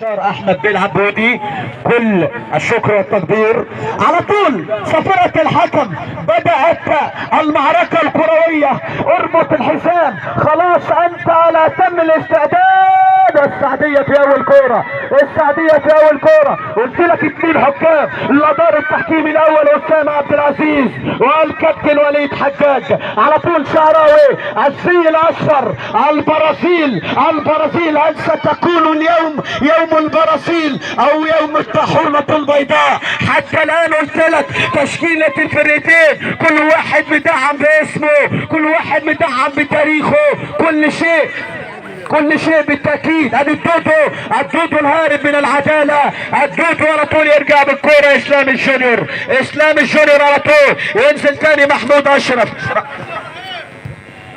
احمد بيلعب بودي، كل الشكر والتقدير. على طول صفرة الحكم، بدأت المعركة الكروية. اربط الحزام، خلاص انت على تم الاستعداد. السعدية في اول كورة، السعدية في اول كورة. قلت لك 2 حكام، الادار التحكيمي الاول اسامة عبد العزيز والكابتن وليد حجاج. على طول شعراوي، الزي الاصفر، البرازيل، البرازيل. هل ستكون اليوم يوم البرازيل او يوم الطاحونة البيضاء؟ حتى الان قلت لك تشكيلة الفرقتين، كل واحد مدعم باسمه، كل واحد مدعم بتاريخه، كل شيء، كل شيء بالتاكيد. ادي الدودو، الدودو الهارب من العدالة، الدودو على طول يرجع بالكورة. اسلام الجونيور، اسلام الجونيور على طول ينزل تاني. محمود اشرف،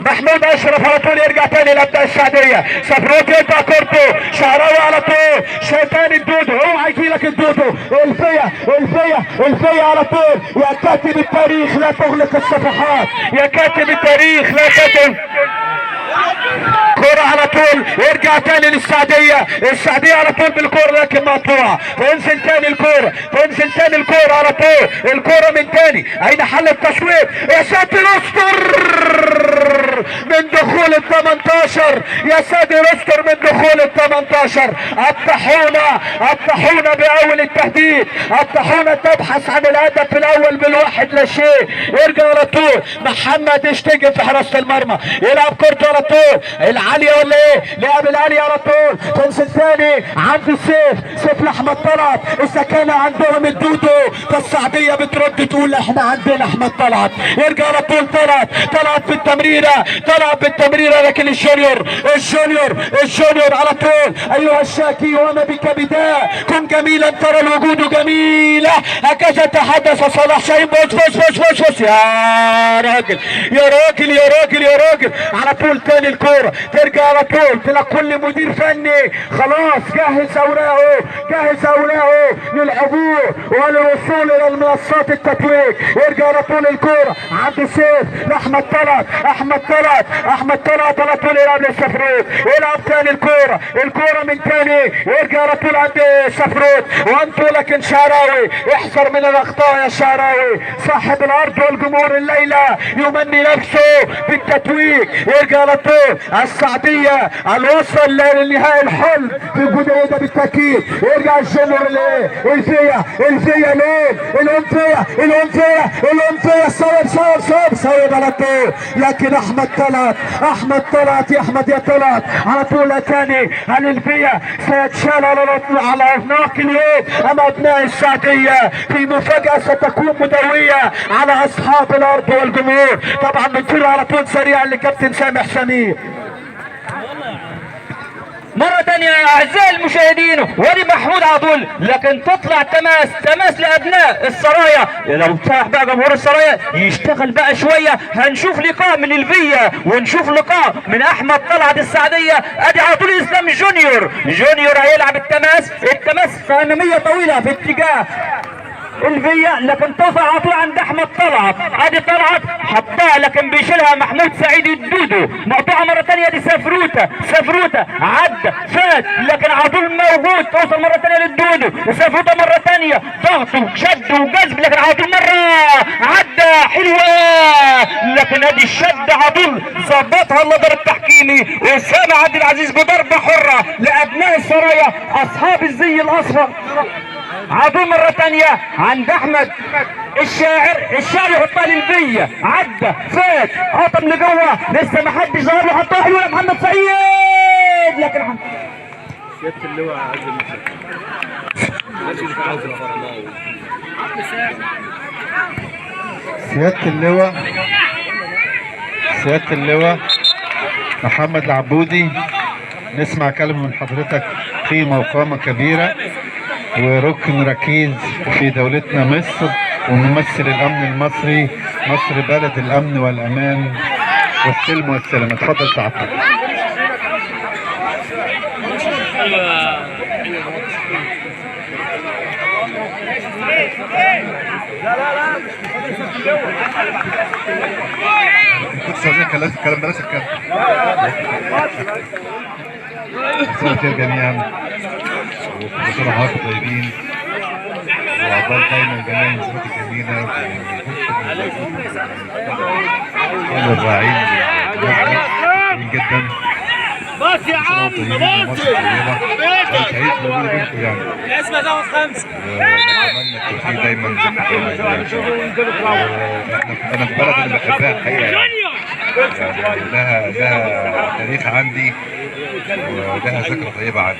محمود اشرف على طول يرجع تاني لابناء السعديه. سفروت يرجع كورته، شعراوي على طول، شيطان الدودو، اوعى يجي لك الدودو. الفيه الفيه الفيه على طول. يا كاتب التاريخ لا تغلق الصفحات، يا كاتب التاريخ لا تتم. كرة على طول يرجع تاني للسعدية، السعدية على طول بالكرة لكن مقطوعة. تنزل تاني الكرة، تنزل تاني الكرة على طول، الكرة من تاني. اين حل التصويب؟ يا ساتر استر من دخول ال 18، يا ساتر استر من دخول ال 18. الطاحونة، الطاحونة بأول التهديد، الطاحونة تبحث عن الهدف الأول بالواحد لا شيء. يرجع على طول محمد اشتجن في حراسة المرمى، يلعب كورته على طول العالية ولا ايه؟ لعب العالية على طول، تنزل ثاني عند السيف، سيف لأحمد طلعت. إذا كان عندهم الدودو فالسعدية بترد تقول احنا عندنا أحمد طلعت. يرجع على طول طلعت، طلعت بالتمريرة، طلعت بالتمريرة لكن الجونيور، الجونيور، الجونيور على طول. أيها الشاكي وما بك بداء، كن جميلا ترى الوجود جميلة. هكذا تحدث صلاح شاهين. بص بص بص بص بص يا راجل يا راجل يا راجل يا راجل. على طول تاني الكورة ترجع على طول تلاقي كل مدير فني خلاص جهز اوراقه، جهز اوراقه للعبور وللوصول الى المنصات التتويج. يرجع على طول الكورة عند سيف لاحمد طلعت، احمد طلعت، احمد طلعت على طول يلعب للسفروت، يلعب تاني الكورة، الكورة من تاني يرجع على طول عند سفروت وانتو. لكن شعراوي احذر من الاخطاء يا شعراوي، صاحب الارض والجمهور الليلة يمني نفسه بالتتويج. يرجع على طول السعدية الوصل للنهائي الحلم في جديدة بالتاكيد. يرجع الجونيور ليه؟ الفيا، الفيا ليه؟ الانفية، الانفية، الانفية، صوب صوب صوب صوب على طول. لكن احمد طلعت، احمد طلعت، يا احمد يا طلعت على طول تاني. هل الفيا سيتشال على اعناق اليوم ام ابناء السعدية في مفاجأة ستكون مدوية على اصحاب الارض والجمهور؟ طبعا بنطير على طول سريعا لكابتن سامح سمير. مرة تانية أعزائي المشاهدين، ولي محمود على طول، لكن تطلع تماس، تماس لأبناء السرايا. لو سمح بقى جمهور السرايا يشتغل بقى شوية، هنشوف لقاء من الفيا ونشوف لقاء من أحمد طلعت السعدية. أدي على طول إسلام جونيور، جونيور هيلعب التماس، التماس في أمامية طويلة في اتجاه الفيا، لكن توصل على طول عند احمد طلعت. ادي طلعت حطها لكن بيشيلها محمود سعيد الدودو، مقطوعة مرة ثانية. دي سفروته، سفروته عدى فات لكن على طول موجود، توصل مرة ثانية للدودو. سفروته مرة ثانية ضغط وشد وجذب لكن على طول مرة عدى حلوة، لكن ادي الشد على طول ظبطها النظر التحكيمي اسامة عبد العزيز بضربه حره لابناء السرايا اصحاب الزي الاصفر. على طول مرة تانية عند أحمد الشاعر، الشاعر يحطها للبية، عدى فات قطم لجوه لسه ما حدش ظهر له، حطها حلوة يا محمد سعيد لكن سيادة اللواء عازل سيادة اللواء، سيادة اللواء محمد العبودي، نسمع كلمة من حضرتك، قيمة وقامة كبيرة وركن ركيز في دولتنا مصر وممثل الأمن المصري، مصر بلد الأمن والأمان والسلم والسلام. اتفضل سعادتك. كنت عايزين الكلام بلاش الكلام. مساء الخير جميعا، وكل سنة وحضراتكم طيبين، وعقبال دايما جميع المناسبات الجميلة وكل الراعين جميل جدا. بس يا عم بس سعيد بوجودي بينكم يعني، اسمع تاخد خمسة. ونتمنى التوفيق دايما دايما ان شاء الله. انا في بلد انا بحبها الحقيقة، يعني لها تاريخ عندي ولها ذكرى طيبة عندي،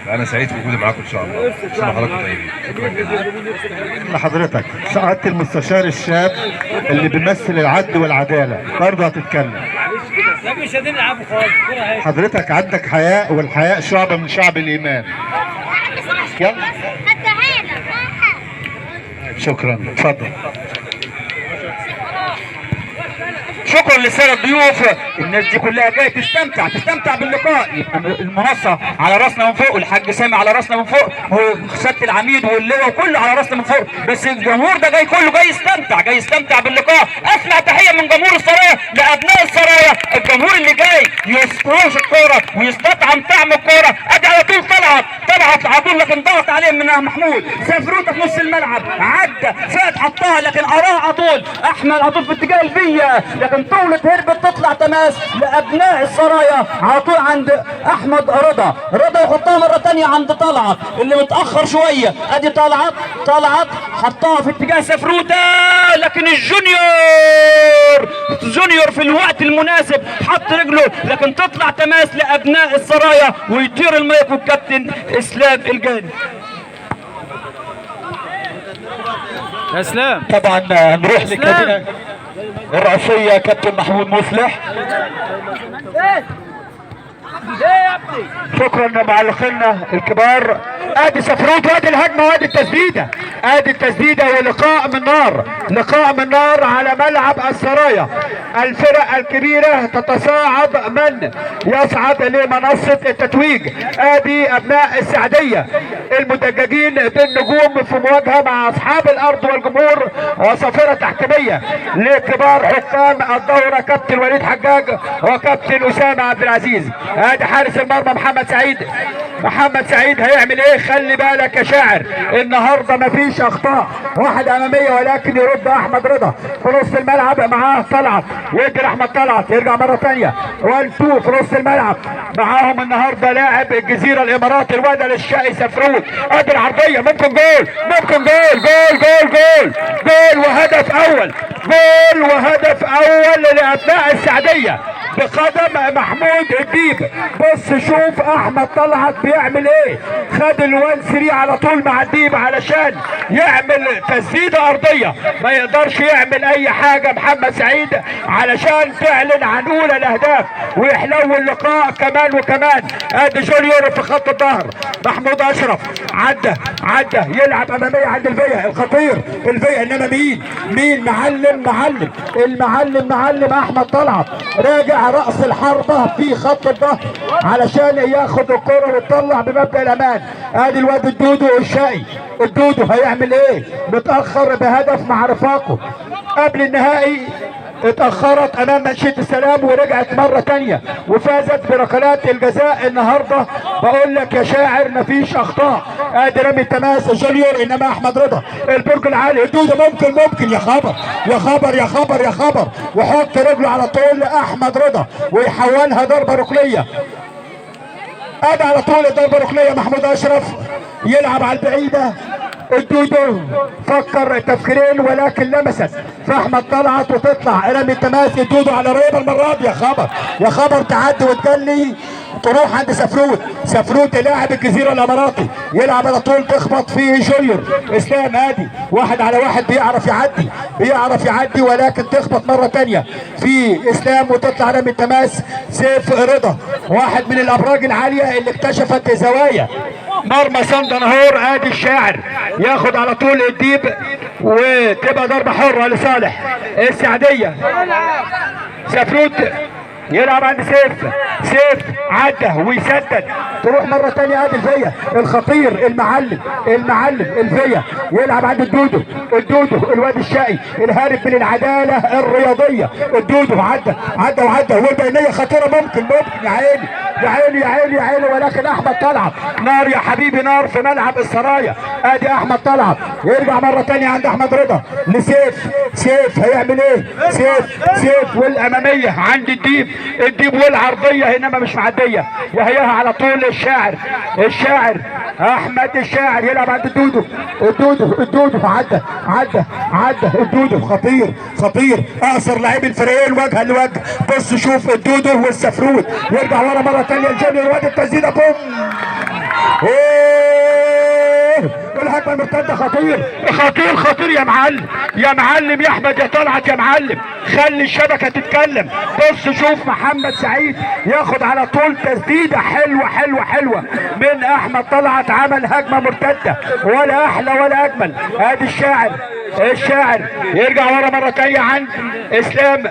فانا سعيد بوجودي معاكم ان شاء الله. ان شاء الله حضراتكم طيبين. شكرا جزيلا لحضرتك سعادة المستشار الشاب اللي بيمثل العدل والعدالة برضه هتتكلم. مش هنلعب خالص. حضرتك عندك حياء، والحياء شعبة من شعب الإيمان. يلا شكرا، اتفضل. شكرا للسادة الضيوف، الناس دي كلها جاية تستمتع باللقاء. يبقى المنصة على راسنا من فوق، والحاج سامي على راسنا من فوق، وسياده العميد واللواء وكله على راسنا من فوق، بس الجمهور ده جاي كله جاي يستمتع باللقاء. اسمع تحية من جمهور السرايا لابناء السرايا، الجمهور اللي جاي يستروش الكورة ويستطعم طعم الكورة. ادي على طول طلعت على طول، لكن ضغط عليه من محمود سافروته في نص الملعب، عدى فات حطها لكن قراها على طول احمد على طول في اتجاه الفيه، لكن طولة هربت تطلع تماس لابناء السرايا على طول عند احمد رضا. رضا يحطها مرة ثانية عند طلعت اللي متاخر شوية، ادي طلعت حطها في اتجاه سفروته، لكن الجونيور في الوقت المناسب حط رجله، لكن تطلع تماس لابناء السرايا ويطير المايك والكابتن اسلام الجاني. اسلام طبعا هنروح للكابينه الرئاسية كابتن محمود مصلح. شكرا لمعلقينا الكبار. ادي سفروت وادي الهجمة وادي التسديده، ادي التسديده، ولقاء من نار، لقاء من نار على ملعب السرايا. الفرق الكبيرة تتصاعد من يصعد لمنصه التتويج. ادي ابناء السعديه المدججين بالنجوم في مواجهة مع اصحاب الارض والجمهور، وصافره تحكيميه لكبار حكام الدورة كابتن وليد حجاج وكابتن اسامة عبد العزيز. ادي حارس المرمى محمد سعيد. محمد سعيد هيعمل ايه؟ خلي بالك يا شاعر، النهارده مفيش اخطاء، واحد امامية ولكن يرد احمد رضا في نص الملعب، معاه طلعت، يدي احمد طلعت، يرجع مرة ثانية 1 2 في نص الملعب. معاهم النهارده لاعب الجزيرة الاماراتي الواد الشقي سفروت. ادي العرضية، ممكن جول، ممكن جول، جول جول جول جول، وهدف اول، جول وهدف اول لابناء السعديه بقدم محمود الديب. بص شوف احمد طلعت بيعمل ايه، خد ال1 3 على طول مع الديب علشان يعمل تسديده ارضية، ما يقدرش يعمل اي حاجة محمد سعيد علشان تعلن عن اولى الاهداف ويحلو اللقاء كمان وكمان. ادي جونيور في خط الظهر، محمود اشرف عدى عدى يلعب امامية عند الفيا الخطير الفيا، انما مين معلم المعلم معلم احمد طلعت راجع راس الحربة في خط الظهر علشان ياخد الكره ويطلع بمبدا الامان. ادي الواد الدودو الشقي، الدودو هيعمل ايه؟ متاخر بهدف مع رفاقه قبل النهائي، اتاخرت امام منشيه السلام ورجعت مرة ثانية وفازت بركلات الجزاء. النهارده بقول لك يا شاعر مفيش اخطاء. ادي رمي التماس جونيور، انما احمد رضا البرج العالي الدودو ممكن يا خبر يا خبر يا خبر يا خبر، وحط رجله على طول احمد رضا ويحولها ضربه ركنيه. ادي على طول الضربة الركنيه، محمود اشرف يلعب على البعيدة، الدودو فكر تفكيرين ولكن لمست فاحمد طلعت وتطلع رمي التماس الدودو على ريبه المرة دي. يا خبر يا خبر، تعدي وتجلي تروح عند سفروت، سفروت لاعب الجزيرة الاماراتي يلعب على طول تخبط فيه جونيور اسلام. ادي واحد على واحد بيعرف يعدي، بيعرف يعدي ولكن تخبط مرة ثانية في اسلام وتطلع رمي التماس سيف رضا، واحد من الابراج العالية اللي اكتشفت زوايا مرمى صندنهور. ادي الشاعر ياخد على طول الديب وتبقى ضربه حره لصالح السعديه. سفروت يلعب عند سيف، سيف عدى ويسدد، تروح مرة ثانية ادي الفيا الخطير المعلم المعلم الفيا يلعب عند الدودو، الدودو الواد الشقي الهارب من العدالة الرياضية. الدودو عدى عدى وعدى والبينيه خطيرة، ممكن يا عيني يا عيني يا عيني يا عيني، ولكن احمد طلعت نار يا حبيبي، نار في ملعب السرايا. ادي احمد طلعت يرجع مرة ثانية عند احمد رضا لسيف، سيف هيعمل ايه؟ سيف سيف والاماميه عند الديب، الديب والعرضيه انما مش معدية، وهيها على طول الشاعر، الشاعر احمد الشاعر يلعب عند الدودو، الدودو الدودو عدى عدى عدى الدودو، خطير خطير، اقصر لعيب الفريقين وجها لوجه. بص شوف الدودو والسفروت، يرجع ورا مرة ثانية الجونيور، وادي التسديده بوم، ايه الهجمة المرتدة، خطير خطير خطير يا معلم، يا معلم يا احمد يا طلعت يا معلم، خلي الشبكة تتكلم. بص شوف محمد سعيد ياخد على طول تسديده حلوة حلوة حلوة من احمد طلعت، عمل هجمة مرتدة ولا احلى ولا اجمل. ادي الشاعر، الشاعر يرجع ورا مرة ثانية عند اسلام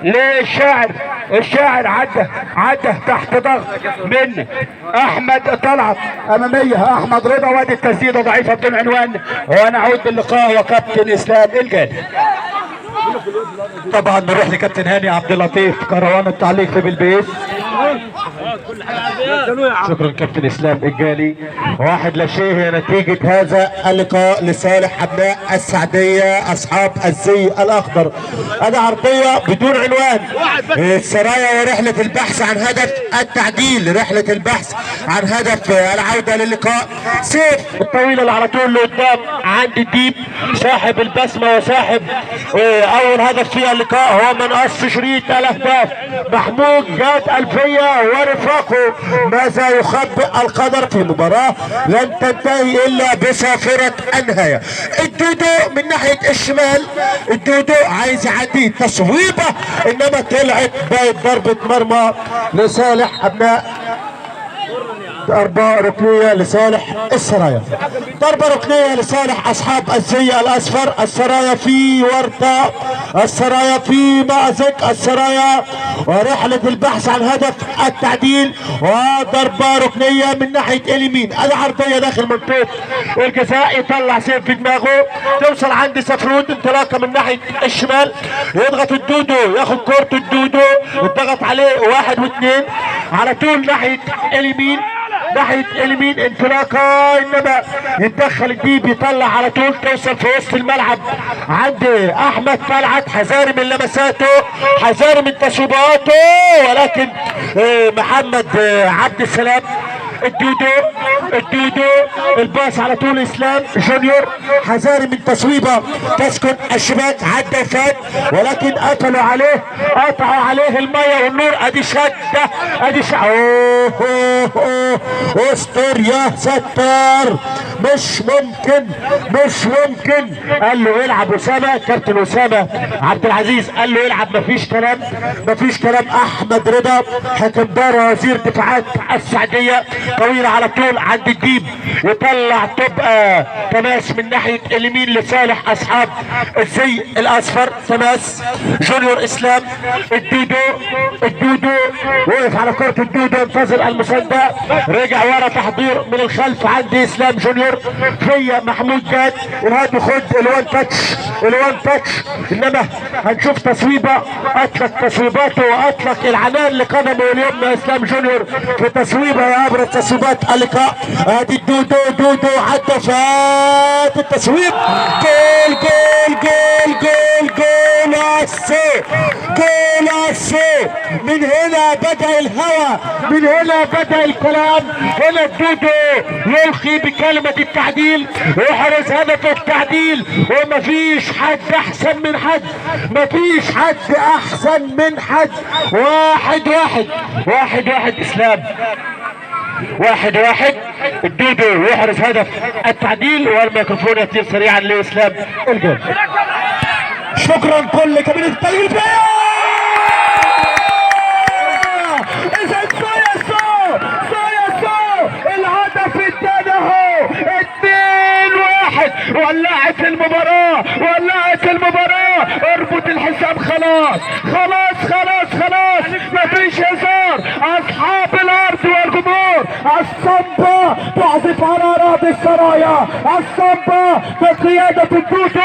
للشاعر، الشاعر عدى عدى تحت ضغط من احمد طلعت، امامية احمد رضا، وادي التسديده ضعيفة بدون عنوان. ونعود باللقاء وكابتن اسلام الجاني. طبعا نروح لكابتن هاني عبد اللطيف كروان التعليق في بلبيس. شكرا كابتن اسلام الجالي. 1-0 هي نتيجة هذا اللقاء لصالح أبناء السعدية أصحاب الزي الأخضر. هذا عرضية بدون عنوان، السرايا ورحلة البحث عن هدف التعديل، رحلة البحث عن هدف العودة للقاء. سيف الطويلة اللي على طول لقدام عند الديب صاحب البسمة وصاحب أول هدف في اللقاء، هو من قص شريط الأهداف محمود جاد ألفية ورفاقه. ماذا يخبئ القدر في مباراة لن تنتهي إلا بصافرة النهاية؟ الدودو من ناحية الشمال، الدودو عايز يعدي تصويبة إنما طلعت بقت ضربة مرمى لصالح أبناء، ضربة ركنية لصالح السرايا، ضربة ركنية لصالح أصحاب الزي الأصفر. السرايا في ورطة، السرايا في مأزق، السرايا ورحلة البحث عن هدف التعديل، وضربة ركنية من ناحية اليمين. العرضية داخل منطقة الجزاء، يطلع سيف في دماغه، توصل عند سفروت، انطلاقة من ناحية الشمال، يضغط الدودو، ياخد كورته الدودو، الضغط عليه 1 و2 على طول ناحية اليمين، ناحية اليمين انطلاقة، انما يتدخل الديب يطلع على طول، توصل في وسط الملعب عند احمد طلعت، حذاري من لمساته، حذاري من تصويباته، ولكن محمد عبد السلام. الدودو الدودو الباص على طول اسلام جونيور، حذاري من تصويبه تسكن الشباك، عدى فات ولكن قتلوا عليه، قطعوا عليه المية والنور. ادي شده، ادي اوه اوه اوه، استر يا ستار، مش ممكن مش ممكن. قال له العب اسامة، كابتن اسامة عبد العزيز قال له العب، مفيش كلام مفيش كلام. احمد رضا حكم دار وزير دفاعات السعديه، طويلة على طول عند الديب، وطلع تبقى تماس من ناحية اليمين لصالح اصحاب الزي الاصفر. تماس جونيور اسلام، الدودو الدودو وقف على كره الدودو، انتظر المساندة، رجع ورا تحضير من الخلف عند اسلام جونيور في محمود جاد، الهاد خد ال one touch، ال one touch، انما هنشوف تصويبه. اطلق تصويباته واطلق العنان لقدمه اليمنى اسلام جونيور في تصويبه يا ابرز تصويبات اللقاء. ادي الدودو، دودو عدى فات التصويب، جول جول جول جول جول السي، جول السي. من هنا بدأ الهوى، من هنا بدأ الكلام. هنا الدودو يلقي بكلمة التعديل ويحرز هدف التعديل، ومفيش حد احسن من حد، مفيش حد احسن من حد. 1-1 1-1 اسلام، 1-1 الدودو يحرز هدف التعديل، والميكروفون يطير سريعا لاسلام الجول. شكرا كل كابينة التغيير. اذا سو سو الهدف الثاني اهو، 2-1. ولعت المباراة، ولعت المباراة. اربط الحساب، خلاص خلاص خلاص خلاص، مفيش هزار. اصحاب الارض والجمهور، الصمبا تعزف على اراضي السرايا، السامبا بقيادة الدودو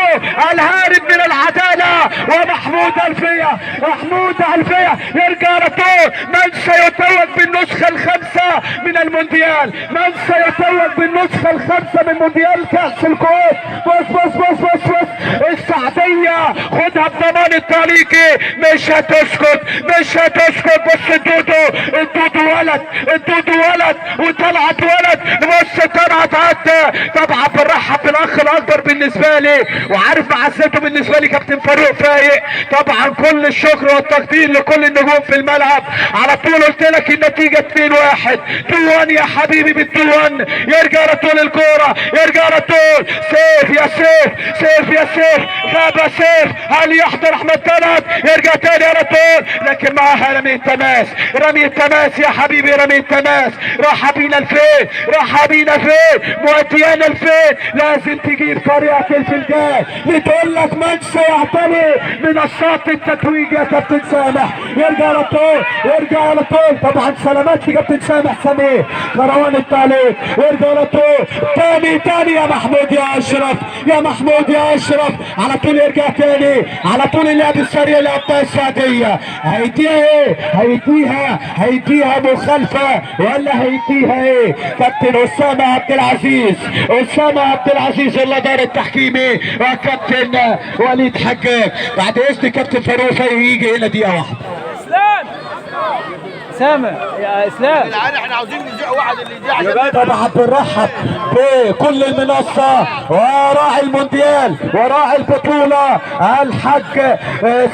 الهارب من العدالة ومحمود الفيا. محمود الفيا يرجع على طول. من سيتوج بالنسخة الخامسة من المونديال؟ من سيتوج بالنسخة الخامسة من مونديال كأس الكؤوس؟ بص بص بص بص بص، السعدية خدها بضمان التعليقي، مش هتسكت مش هتسكت. بص الدودو، الدودو ولد، الدودو ولد وطلعت ولد. بص طلعت عدى. طبعا بنرحب بالاخ الاكبر بالنسبة لي وعارف معزته بالنسبة لي كابتن فاروق فايق. طبعا كل الشكر والتقدير لكل النجوم في الملعب. على طول قلت لك النتيجة 2-1، 2-1 يا حبيبي، بال2 يرجع على طول الكورة، يرجع على طول. سيف يا سيف، سيف يا سيف، غاب سيف، هل يحضر احمد طلعت؟ يرجع تاني على طول، لكن معاها رمي التماس، رمي التماس يا حبيبي، رمي التماس. راح بينا لفين؟ راح بينا فين؟ مؤديانا لفين؟ لازم تجيب طريقة الفنجان بتقول لك من سيعتني منصات التتويج يا كابتن سامح. يرجع على طول، يرجع على طول. طبعا سلامات لكابتن سامح سمير كروان التعليق. يرجع على طول تاني تاني يا محمود يا اشرف، يا محمود يا اشرف. على طول يرجع تاني على طول. اللعب السريع لابطال السعودية. هيديها ايه؟ هيديها، هيديها مخالفة ولا هيديها ايه؟ كابتن اسامة عبد العزيز، اسامة عبد العزيز اللدار التحكيمي وكابتن وليد حجاج. بعد اذن كابتن فاروق فايق يجي هنا دقيقة واحدة. اسلام سامع يا اسلام، احنا عاوزين نذيع واحد اللي يذيع عشان طبعا بنرحب بكل المنصة وراعي المونديال وراعي البطولة الحاج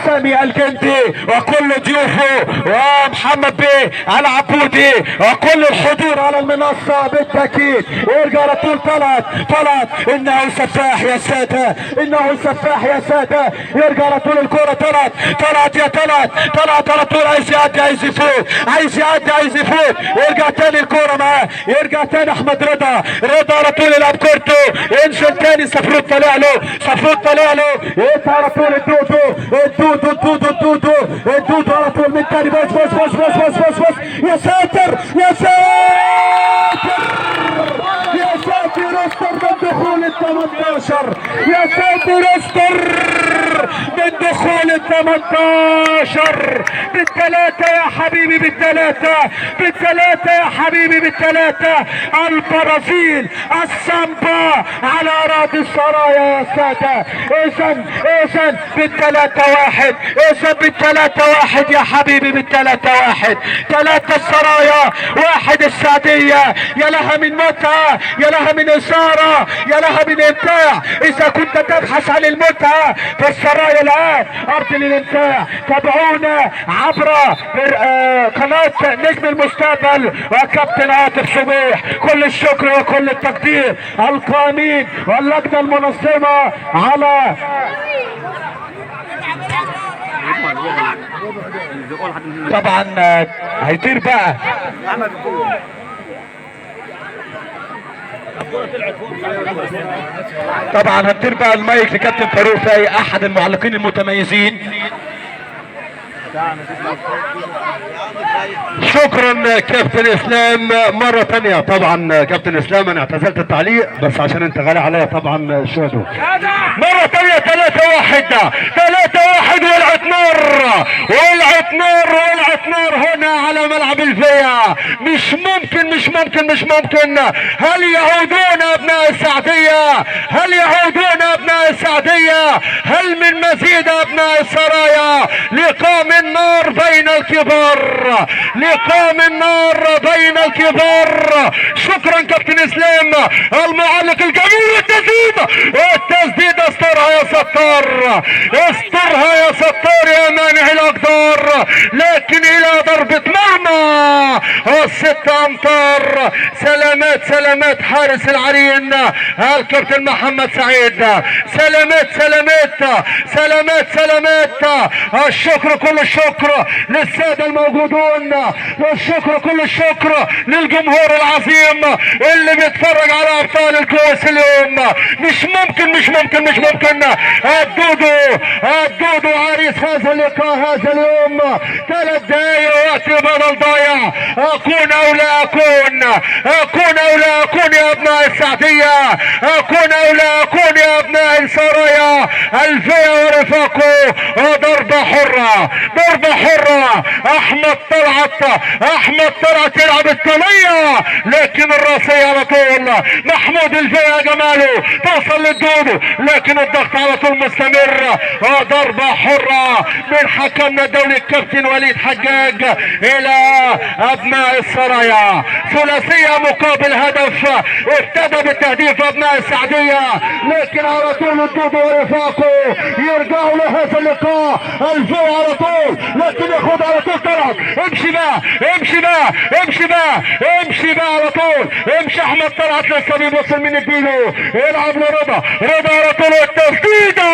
سامي الجندي وكل ضيوفه ومحمد بيه العبودي وكل الحضور على المنصة بالتاكيد. يرجع على طول طلعت، طلعت، انه سفاح يا ساده، انه سفاح يا ساده. يرجع على طول الكره، طلعت، طلعت يا طلعت، طلعت على طول. عايز يعدي، عايز يفوت، عايز يعدي، عايز يفوت. يرجع تاني الكورة معاه، يرجع تاني احمد رضا، رضا على طول يلعب كورته، ينزل تاني سفروت طالع له، سفروت طالع له، يقطع على طول الدودو، الدودو الدودو الدودو الدودو على طول من تاني. بس بس بس بس بس بس بس، يا ساتر يا ساتر يا ساتر، استر من دخول ال 18، يا ساتر استر من دخول ال 18. بالثلاثة يا حبيبي، بالثلاثة، بالثلاثة يا حبيبي، بالثلاثة. البرازيل السامبا على أراضي السرايا يا سادة. إذا إذا بالثلاثة واحد، إذا بالثلاثة واحد يا حبيبي، بالثلاثة واحد. ثلاثة السرايا، واحد السعدية. يا لها من متعة، يا لها من إثارة، يا لها من إمتاع. إذا كنت تبحث عن المتعة فالسرايا الآن أرض للإمتاع. تابعونا عبر قناة نجم المستقبل وكابتن عاطف صبيح. كل الشكر وكل التقدير القائمين واللجنة المنظمة على طبعا هيطير بقى. طبعا هنطير بقى المايك لكابتن فاروق فايق احد المعلقين المتميزين. شكرا كابتن اسلام مرة ثانية. طبعا كابتن اسلام انا اعتزلت التعليق بس عشان انت غالي عليا طبعا شادو. مرة ثانية 3-1، 3-1. ولعت نار، ولعت نار، ولعت نار هنا على ملعب الفيا. مش ممكن مش ممكن مش ممكن. هل يعودون ابناء السعديه؟ هل يعودون ابناء السعديه؟ هل من مزيد ابناء السرايا؟ لقاء من نار بين الكبار، لقاء من نار بين الكبار. شكرا كابتن اسلام المعلق الجميل. التسديد، التسديد، استرها يا ستار، استرها يا ستار يا مانع الاقدار، لكن الى ضربة مرمى الست امتار. سلامات سلامات حارس العرين الكابتن محمد سعيد. سلامات سلامات سلامات سلامات. الشكر كل الشكر للسادة الموجودون، والشكر كل الشكر للجمهور العظيم اللي بيتفرج على ابطال الكؤوس اليوم. مش ممكن مش ممكن مش ممكن. الدودو، الدودو عريس هذا اللقاء هذا اليوم. 3 دقايق وقت بدل ضايع. اكون او لا اكون، اكون او لا اكون يا ابناء السعدية، اكون او لا اكون يا ابناء السرايا. الفيا ورفاقه، ضربة حرة، ضربة حرة. احمد طلعت، احمد طلعت يلعب الطلية، لكن الراسية على طول محمود الفيا جماله توصل للدودو، لكن الضغط على طول مستمر. ضربة حرة من حكمنا الدولي الكابتن وليد حجاج الى ابناء السرايا. ثلاثية مقابل هدف، ابتدى بالتهديف ابناء السعدية، لكن على طول الدودو ورفاقه يرجعوا لهذا اللقاء. الفيا على طول، لكن ياخد على طول طلعت. امشي بقى، امشي بقى، امشي بقى، امشي بقى على طول، امشي. احمد طلعت لسه بيبص من اديله، يلعب لرضا، رضا على طول التسديده،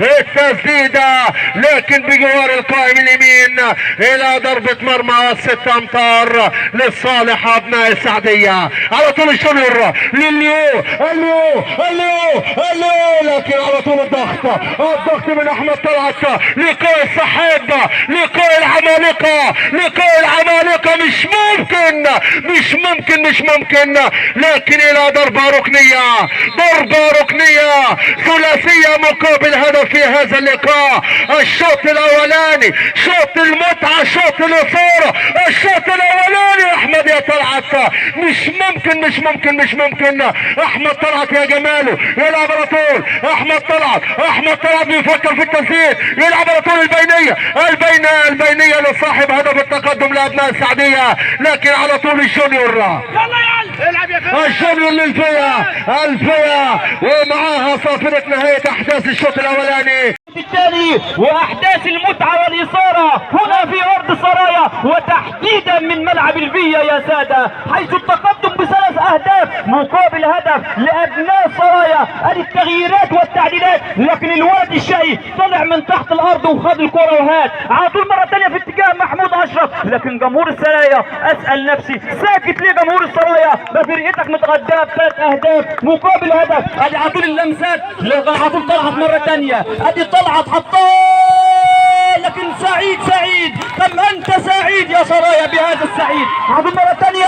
التسديده لكن بجوار القائم اليمين الى ضربه مرمى 6 امتار لصالح ابناء السعديه. على طول الجونيور لليو، اليو، اليو، اليو، لكن على طول الضغط، الضغط من احمد طلعت. لقاء السحاب، لقاء العمالقة، لقاء العمالقة، مش ممكن، مش ممكن، مش ممكن، لكن الى ضربه ركنيه، ضربه ركنيه، ثلاثية مقابل هدف في هذا اللقاء. الشوط الاولاني شوط المتعة، شوط الاثارة، الشوط الاولاني احمد يا طلعت، مش ممكن، مش ممكن، مش ممكن. احمد طلعت يا جماله يلعب على طول. احمد طلعت، احمد طلعت بيفكر في التسديد، يلعب على طول البينية، البينية، البينية لصاحب هدف التقدم لابناء السعديه، لكن على طول الجونيور، يلا العب يا فندم، الجونيور للفيا، الفيا، ومعاها صافرة نهاية احداث الشوط الاولاني الثاني واحداث المتعة والاثارة هنا في ارض السرايا، وتحديدا من ملعب الفيا يا ساده، حيث التقدم ب3 اهداف مقابل هدف لابناء السرايا. ادي التغييرات والتعديلات، لكن الولد الشقي طلع من تحت الارض وخد الكره وهات على طول مرة ثانية في اتجاه محمود اشرف. لكن جمهور السرايا، اسال نفسي ساكت ليه جمهور السرايا؟ ده فرقتك متقدمة ب3 اهداف مقابل هدف. ادي على طول اللمسات، على طول طلعت مرة ثانية، ادي طلعت حطاه، لكن سعيد، سعيد، كم انت سعيد يا سرايا بهذا السعيد. عظيم مرة ثانية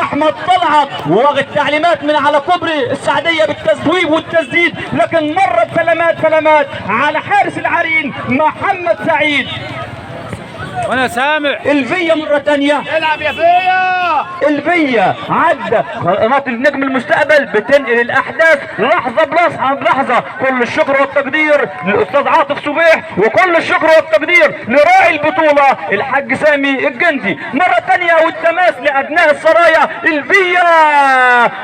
احمد طلعت، واخد تعليمات من على كوبري السعديه بالتسويب والتسديد، لكن مرت سلامات، سلامات على حارس العرين محمد سعيد. وانا سامع الفيا مرة ثانية، العب يا فيا، الفيا عدى قناة النجم المستقبل بتنقل الاحداث لحظة بلحظة بلحظة. كل الشكر والتقدير للاستاذ عاطف صبيح، وكل الشكر والتقدير لراعي البطولة الحاج سامي الجندي. مرة ثانية والتماس لابناء السرايا. الفيا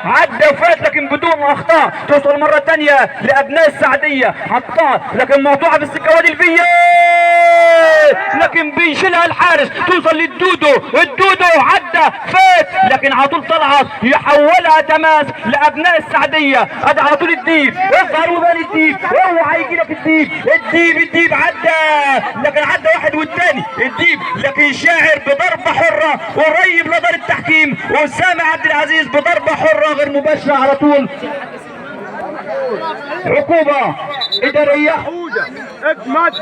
عدى وفات لكن بدون اخطاء. توصل مرة ثانية لابناء السعديه، حطها لكن مقطوعة في السكة، وادي الفيا لكن بيشيلها الحارس، توصل للدودو، الدودو عدى فات لكن على طول طلعت يحولها تماس لابناء السعديه. ادي على طول الديب، اظهر وبان الديب، اوعى يجي لك الديب، الديب، الديب عدى لكن عدى واحد والثاني الديب، لكن شاعر بضربه حره قريب لدار التحكيم. اسامة عبد العزيز بضربه حره غير مباشرة على طول، عقوبه ادارية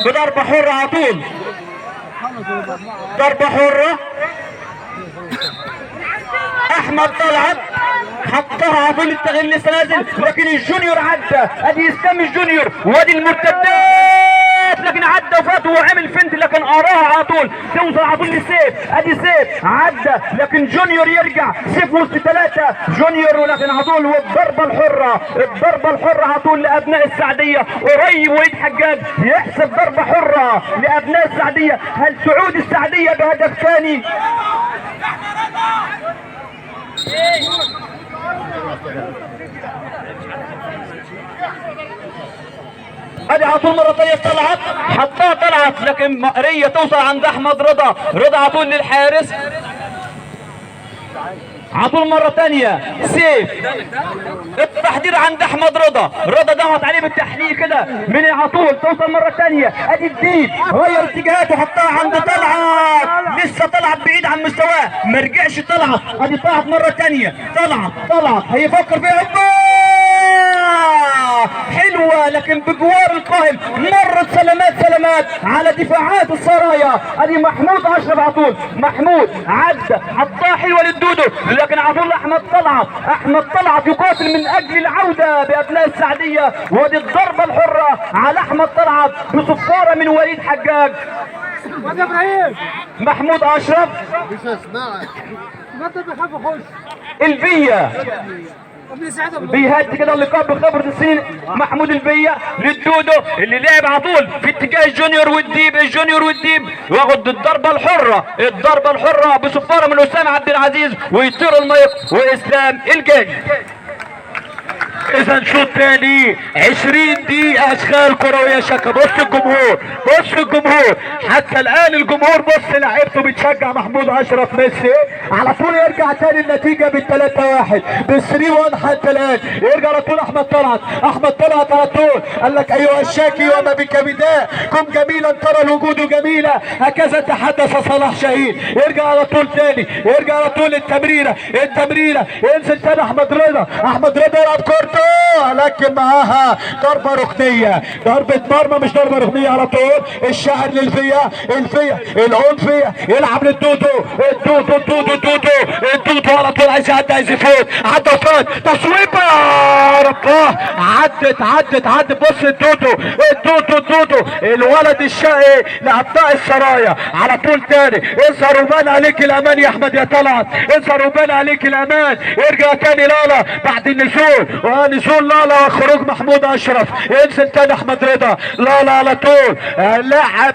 بضربه حره على طول، ضربة حرة. احمد طلعت حطها على طول، التغيير لسه نازل، لكن الجونيور عدى، ادي اسلام الجونيور، وادي المرتدات، لكن عدى وفات وعمل feint، لكن قراها على طول، توصل على طول لسيف، ادي سيف عدى لكن جونيور يرجع، سيف وسط 3 جونيور، ولكن على طول والضربه الحرة، الضربة الحرة على طول لابناء السعديه. قريب وليد حجاج يحسب ضربه حره لابناء السعديه. هل تعود السعديه بهدف ثاني؟ ادي على طول مرة ثانية طلعت، حطها طلعت لكن مقريه توصل عند احمد رضا، رضا على طول للحارس، على طول مرة ثانية سيف، التحضير عند احمد رضا، رضا ضغط عليه بالتحليل كده من على طول، توصل مرة ثانية، ادي الديب غير اتجاهاته حطها عند طلعت، لسه طلعت بعيد عن مستواه، ما رجعش طلعت، ادي طلعت مرة ثانية، طلعت، طلعت هيفكر فيها، حلوة. حلوة لكن بجوار القائم، مرت سلامات سلامات على دفاعات السرايا. ادي محمود اشرف على طول، محمود عدى حطها حلوة للدودو لكن على طول احمد طلعت، احمد طلعت يقاتل من اجل العودة بابناء السعديه، وادي الضربة الحرة على احمد طلعت بصفاره من وليد حجاج. محمود اشرف البيه بيهدي كده اللقاء بخبرة السنين. محمود البيه للدودو اللي لعب على طول في اتجاه الجونيور والديب، الجونيور والديب واخد الضربة الحرة، الضربة الحرة بصفارة من أسامة عبد العزيز، ويطير المايك وإسلام الجاني. اذا شوط ثاني 20 دقيقة اشغال كروية شكا. بص الجمهور، بص الجمهور حتى الان، الجمهور بص لعيبته بتشجع محمود اشرف ميسي على طول. يرجع تاني النتيجة بال3-1 بال3-1 حتى الان. يرجع على طول احمد طلعت، احمد طلعت على طول قال لك ايها الشاكي وما بك بداء كن جميلا ترى الوجود جميلة، هكذا تحدث صلاح شاهين. يرجع على طول تاني، يرجع على طول التمريرة، التمريرة ينزل تاني احمد رضا، احمد رضا يلعب كورته لكن معاها ضربة ركنية، ضربة مرمى مش ضربة ركنية. على طول الشاعر للفيا، الفيا العنفية يلعب للدودو، الدودو الدودو الدودو الدودو على طول عايز يعدي، عايز يفوت، عدى وفات، تصويبة يا رباه، عدت عدت عدت. بص الدودو الدودو الدودو الولد الشقي لأبناء السرايا على طول تاني. اظهر وبان عليك الامان يا احمد يا طلعت، اظهر وبان عليك الامان. يرجع تاني لالا بعد النزول، ونزول لالا وخروج محمود اشرف، ينزل تاني احمد رضا. لالا على طول لعب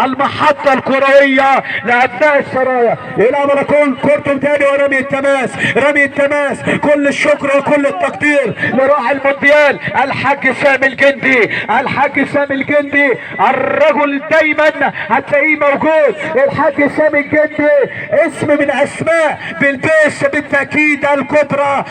المحطة الكروية لابناء السرايا، يلعب على طول كورته تاني ورمي التماس، رمي التماس. كل الشكر وكل التقدير لراعي المونديال الحاج سامي الجندي، الحاج سامي الجندي الرجل دايما هتلاقيه موجود. الحاج سامي الجندي اسم من اسماء بالبيس بالتاكيد الكبرى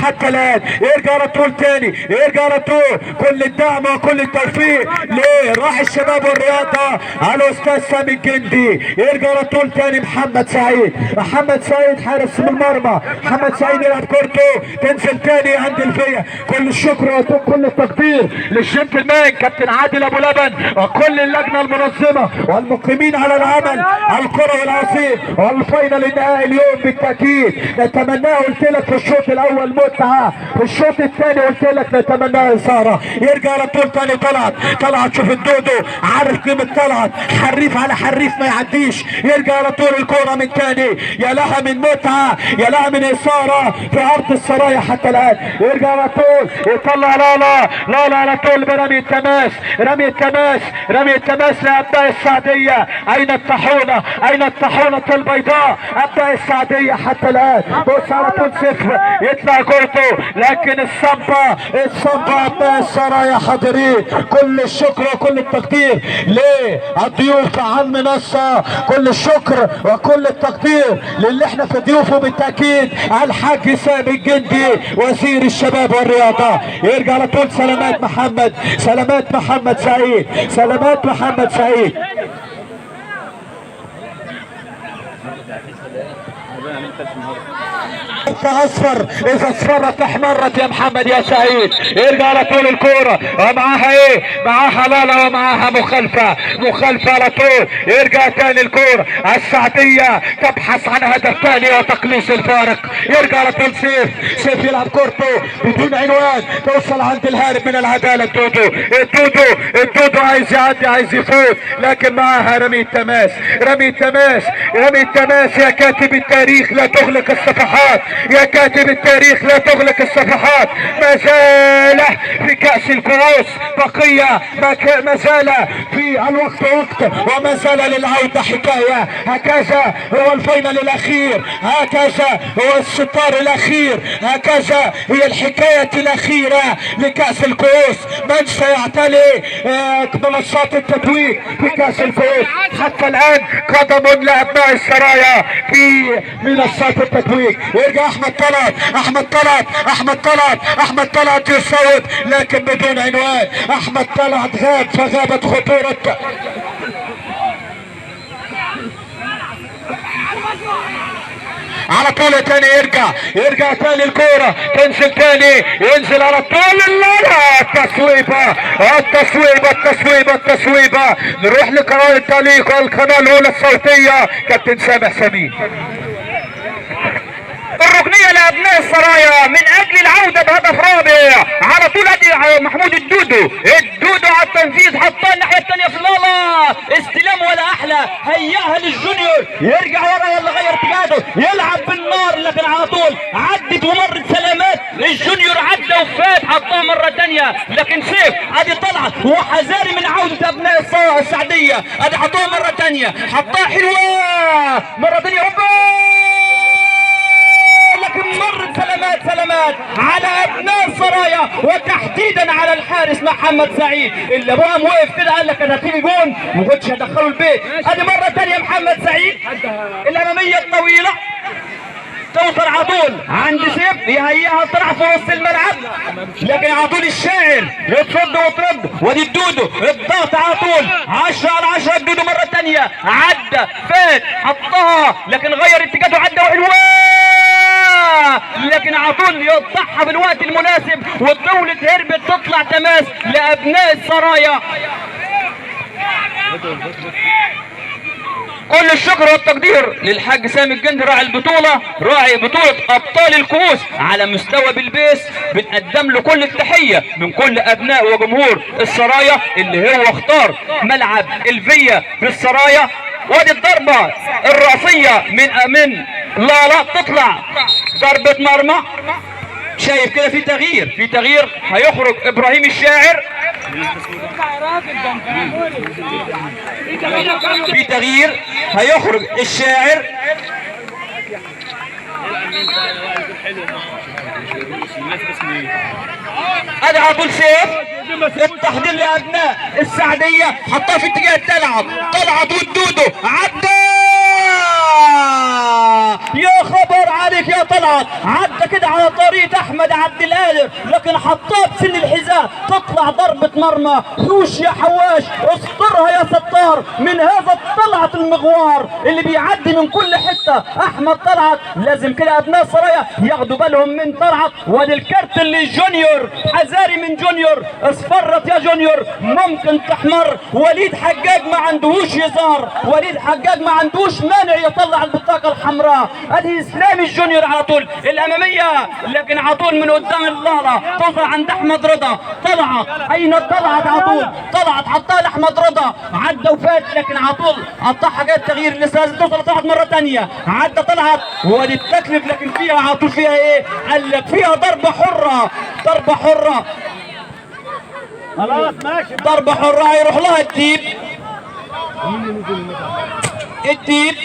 حتى الان. يرجع على طول تاني، يرجع على طول. كل الدعم وكل التوفيق لراعي الشباب والرياضة الاستاذ سامي الجندي. يرجع على طول تاني محمد سعيد، محمد سعيد حارس المرمى، محمد سعيد يلعب كورته تنزل تاني عند الفيا. كل الشكر وكل التقدير للجنتلمان كابتن عادل ابو لبن وكل اللجنة المنظمة والمقيمين على العمل الكروي العظيم وال final النهائي اليوم بالتاكيد نتمناه. قلت لك في الشوط الاول متعه، في الشوط الثاني قلت لك نتمناه اثاره. يرجع على طول تاني طلعت، طلعت شوف الدودو عارف قيمة طلعت، حريف على حريف ما يعديش. يرجع على طول الكورة من تاني، يا لها من متعه، يا لها من اثاره في ارض السرايا حتى الان. يرجع على طول يطلع لالا، لالا على طول برمي التماس، رمي التماس، رمي التماس لابناء السعديه. اين الطاحونه، اين الطاحونه البيضاء؟ ابناء السعديه حتى الان. بص على طول صفر يطلع كورته لكن الصمبا، الصمبا ابناء السرايا حاضرين. كل الشكر وكل التقدير للضيوف على المنصة، كل الشكر وكل التقدير للي احنا في ضيوفه بالتاكيد الحاج سامي الجندي وزير الشباب والرياضة. يرجع على طول سلامات محمد، سلامات محمد سعيد، سلامات محمد سعيد. اصفر اذا اصفرت احمرت يا محمد يا سعيد. يرجع على طول الكورة ومعاها ايه؟ معاها لالا ومعاها مخالفة، مخالفة على طول. يرجع تاني الكورة، السعديه تبحث عن هدف ثاني وتقليص الفارق. يرجع على طول سيف، سيف يلعب كورته بدون عنوان، توصل عند الهارب من العدالة الدودو، الدودو الدودو عايز يعدي عايز يفوت لكن معاها رمي التماس، رمي التماس، رمي التماس. يا كاتب التاريخ لا تغلق الصفحات، يا كاتب التاريخ لا تغلق الصفحات. ما زال في كأس الكؤوس بقية، ما زال في الوقت وقت، وما زال للعودة حكاية. هكذا هو ال final الأخير، هكذا هو الستار الأخير، هكذا هي الحكاية الأخيرة لكأس الكؤوس. من سيعتلي منصات التتويج في كأس الكؤوس؟ حتى الآن قدم لأبناء السرايا في منصات التتويج. يرجع احمد طلعت، احمد طلعت، احمد طلعت، احمد طلعت يصوت لكن بدون عنوان. احمد طلعت غاب فغابت خطورة. على طول تاني، يرجع تاني الكورة تنزل تاني، ينزل على طول. لا التصويبه التصويبه التصويبه التصويبه. نروح لقناه التعليق والقناة الاولى الصوتية، كابتن سامح سمير. الركنيه لابناء السرايا من اجل العودة بهدف رابع. على طول ادي محمود الدودو، الدودو على التنفيذ، حطها الناحية الثانية في لالا، استلام ولا احلى، هياها للجونيور، يرجع ورا ولا غير اتجاهه، يلعب بالنار، لكن على طول عدت ومرت سلامات. الجونيور عدى وفات، حطها مرة ثانية لكن سيف. ادي طلعت وحذاري من عوده ابناء السعديه. ادي حطوها مرة ثانية، حطها حلوة مرة ثانية، لكن مرت سلامات سلامات على ابناء السرايا، وتحديدا على الحارس محمد سعيد اللي ابوه وقف كده قال لك انا هتيجي جون ما كنتش هدخله البيت. ادي مرة ثانية محمد سعيد، الامامية الطويلة توصل على طول عند سيف، يهيئها طلع في وسط الملعب، لكن على طول الشاعر يترد وترد. وادي الدودو الضغط على طول 10 على 10. الدودو مرة ثانية عدى فات حطها، لكن غير اتجاهه، عدى وحلوه، لكن على طول يقطعها في الوقت المناسب، والدولة هربت تطلع تماس لأبناء السرايا. كل الشكر والتقدير للحاج سامي الجندي راعي البطولة، راعي بطولة أبطال الكؤوس على مستوى بلبيس. بنقدم له كل التحية من كل أبناء وجمهور السرايا اللي هو اختار ملعب الفيا بالسرايا. وادي الضربة الرأسية من لالا تطلع ضربة مرمى. شايف كده في تغيير، في تغيير، هيخرج ابراهيم الشاعر. في تغيير، هيخرج الشاعر. ادي على طول سيف، التحضير لابناء السعديه، حطها في اتجاه التلعب، طلعت والدودو عدى. يا خبر عليك يا طلعت، عدى كده على طريقه احمد عبد القادر، لكن حطها بسن الحذاء، تطلع ضربه مرمى. حوش يا حواش، استرها يا ستار من هذا طلعت المغوار اللي بيعدي من كل حتة. احمد طلعت لازم كده ابناء السرايا ياخدوا بالهم من طلعت. وادي الكارت اللي جونيور، حذاري من جونيور، اصفرت يا جونيور ممكن تحمر. وليد حجاج ما عندهوش يزار، وليد حجاج ما عندوش مانع يطلع البطاقة الحمراء. ادي اسلام الجونيور على طول الامامية، لكن على طول من قدام اللالا توصل عند احمد رضا. طلعت، اين طلعت؟ على طول طلعت، حطها لاحمد رضا، عدى وفات، لكن على طول قطعها حاجات تغيير لسه لازم توصل. طلعت مرة ثانية، عدى طلعت، وادي التكلف، لكن فيها على طول فيها ايه؟ قال لك فيها ضربه حره، ضربه حره، خلاص ماشي، ضربه حره هيروح لها الديب. الديب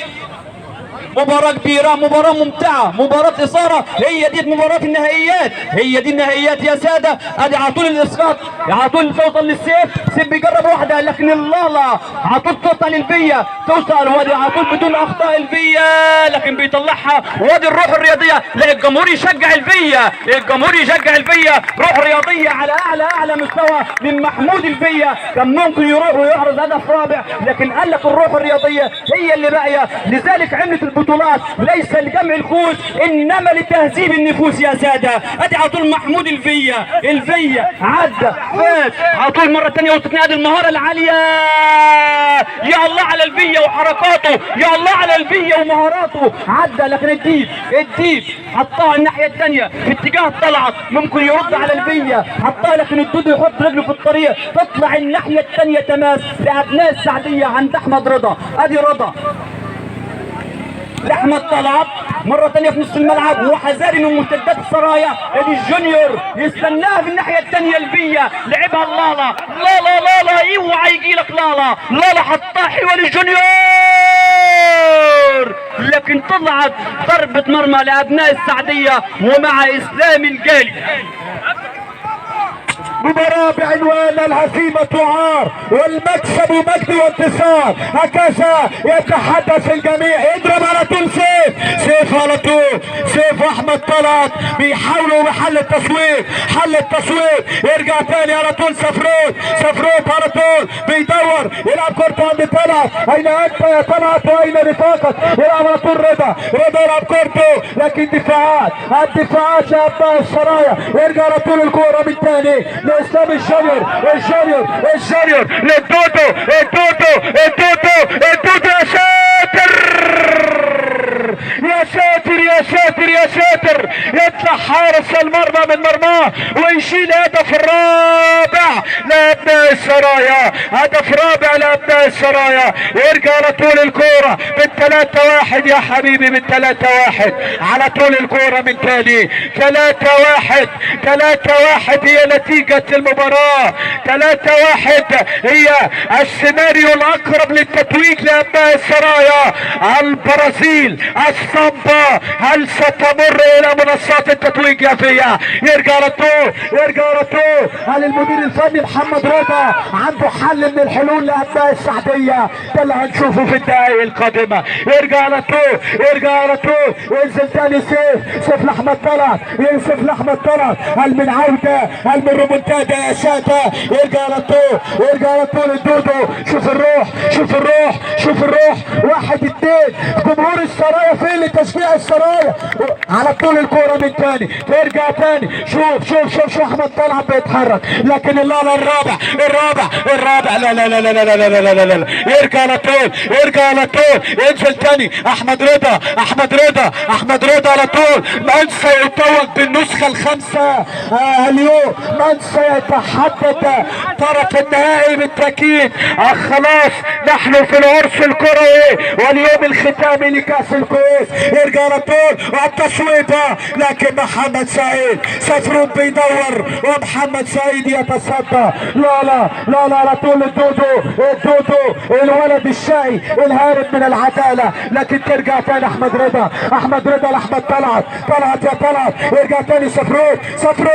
مباراة كبيرة، مباراة ممتعة، مباراة إثارة، هي دي مباراة النهائيات، هي دي النهائيات يا سادة. ادي على طول الإسقاط، على طول توصل للسيف، سيف بيجرب واحدة لكن اللالا على طول توصل للفيا، توصل وادي على طول بدون أخطاء الفيا، لكن بيطلعها. وادي الروح الرياضية، لا الجمهور يشجع الفيا، الجمهور يشجع الفيا، روح رياضية على أعلى أعلى مستوى من محمود الفيا. كان ممكن يروح ويحرز هدف رابع، لكن قال لك الروح الرياضية هي اللي باقية، لذلك عملت البطولات ليس لجمع الكؤوس انما لتهذيب النفوس يا ساده. ادي على طول محمود الفيا، الفيا عدى فات على طول مرة ثانية، وسط نادي المهارة العالية. يا الله على الفيا وحركاته، يا الله على الفيا ومهاراته، عدى لكن الديب، الديب حطها الناحية الثانية في اتجاه طلعت، ممكن يرد على الفيا، حطها لكن الدودو يحط رجله في الطريق، تطلع الناحية الثانية تماس لابناء السعديه عند احمد رضا. ادي رضا لاحمد طلعت مرة ثانية في نص الملعب، وحذاري من مرتدات السرايا. ادي الجونيور يستناها في الناحية الثانية الفيا، لعبها لالا، لالا لالا، اوعى يجي لك لالا، لالا حطها حلوة للجونيور، لكن طلعت ضربه مرمى لابناء السعديه ومع اسلام الجالي. مباراة بعنوان الهزيمة عار والمكسب مجد وانتصار، هكذا يتحدث الجميع. اضرب على طول سيف، سيف، سيف على طول، سيف احمد طلعت بيحاولوا بحل التصويب، حل التصويب، يرجع تاني على طول سفروت، سفروت على طول بيدور يلعب كورته عند طلعت، اين انت يا طلعت واين رفاقك؟ يلعب على طول رضا، رضا يلعب كورته لكن دفاعات، الدفاعات لابناء السرايا، يرجع على طول الكورة من تاني لاسلام الجونيور، الجونيور، الجونيور للدودو، الدودو، الدودو، الدودو، يا ساتر يا ساتر يا ساتر يا ساتر، يطلع حارس المرمى من مرماه ويشيل هدف الرابع لابناء السرايا، هدف رابع لابناء السرايا. يرجع على طول الكورة بال3-1 يا حبيبي، بال3-1 على طول الكورة من تاني، 3-1، 3-1 هي نتيجة المباراة، 3-1 هي السيناريو الأقرب للتتويج لأبناء السرايا. البرازيل السامبا هل ستمر إلى منصات التتويج يا فيا؟ يرجع على طول، يرجع على طول. هل المدير الفني محمد رضا عنده حل من الحلول لأبناء السعدية؟ ده اللي هنشوفه في الدقائق القادمة. يرجع على طول، يرجع على طول، ينزل تاني سيف، سيف لأحمد طلعت، ينزل لأحمد طلعت، هل من عودة؟ هل من ريمونتادا يا سادة؟ يرجع على طول، يرجع على طول الدودو، شوف الروح، شوف الروح، شوف الروح، 1-2، جمهور السرايا فين لتشجيع السرايا؟ على طول الكورة من تاني، ترجع تاني، شوف شوف شوف شوف احمد طلعت بيتحرك، لكن اللالا الرابع، الرابع، الرابع، لا لا لا لا لا لا لا لا لا لا، يرجع على طول، يرجع على طول، ينزل تاني احمد رضا، احمد رضا، احمد رضا على طول، من سيتوج بالنسخة الخامسة اليوم؟ من سيتحدد طرف النهائي بالتأكيد؟ خلاص نحن في العرس الكروي واليوم الختامي لكأس الكويت. يرجع على طول والتصويبة، لكن محمد سعيد سفروت بيدور ومحمد سعيد يتصدى. لا لا لا لا، على طول الدودو، الدودو الولد الشقي الهارب من العدالة، لكن ترجع تاني احمد رضا، احمد رضا لاحمد طلعت، طلعت يا طلعت، يرجع تاني سفروت، سفروت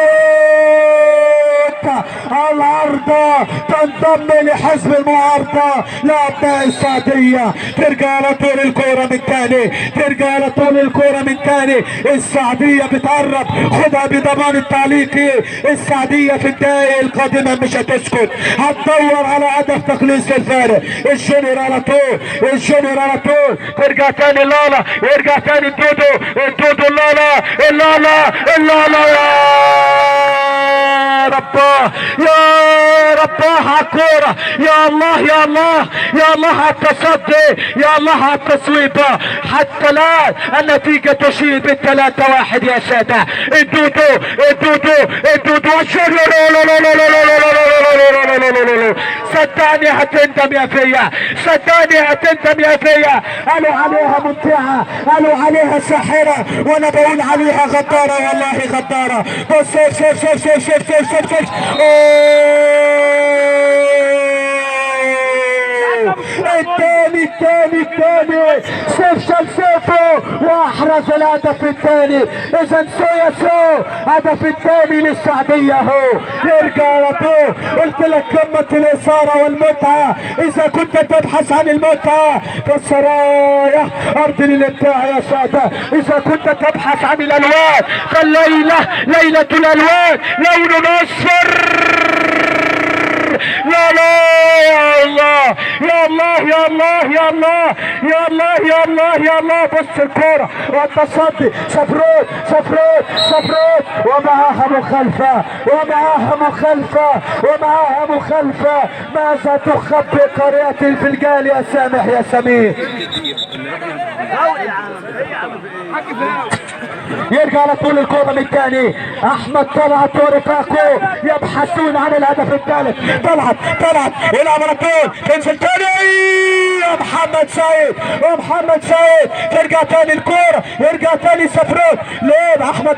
العارضة تنضم لحزب المعارضة لأبناء السعدية. ترجع على طول الكورة من تاني، ترجع على طول الكورة من تاني، السعدية بتقرب، خدها بضمان التعليقي. السعدية في الدقائق القادمة مش هتسكت، هتدور على هدف تقليص الفارق. الجونيور على طول، الجونيور على طول، ترجع تاني لالا، يرجع تاني الدودو، الدودو اللالا، اللالا، اللالا، يا رباه يا رباه على الكورة، يا الله يا الله يا الله على التصدي، يا الله على التصويبه. حتى الان النتيجة تشير بال3-1 يا ساده. الدودو، الدودو، الدودو، صدقني هتندم يا فيا، صدقني هتندم يا فيا. قالوا عليها ممتعة، قالوا عليها ساحرة، وانا بقول عليها غداره، والله غداره. بص سيف سيف سيف سيف سيف سيف سيف سيف، الثاني الثاني الثاني، سيف شال سيفه واحرز الهدف الثاني. اذا سو يا سو، هدف الثاني للسعديه اهو. يرجع على طول، قلت لك قمة الاثارة والمتعة، اذا كنت تبحث عن المتعة فالسرايا ارض للابداع يا ساده. اذا كنت تبحث عن الالوان فالليله ليلة الالوان، لون اصفر. لا لا يا الله يا الله يا الله يا الله يا الله يا الله يا الله. بص الكورة والتصدي، سفروت سفروت سفروت، ومعاها مخالفة، ومعاها مخالفة، ومعاها مخالفة. ماذا تخبي قرية الفلقال يا سامح يا سمير؟ يرجع على طول الكورة من تاني، احمد طلعت ورفاقه يبحثون عن الهدف الثالث. طلعت، طلعت، يلعب على طول، تنزل تاني يا محمد سعيد، يا محمد سعيد، ترجع تاني الكورة، يرجع تاني سفروت، ليه احمد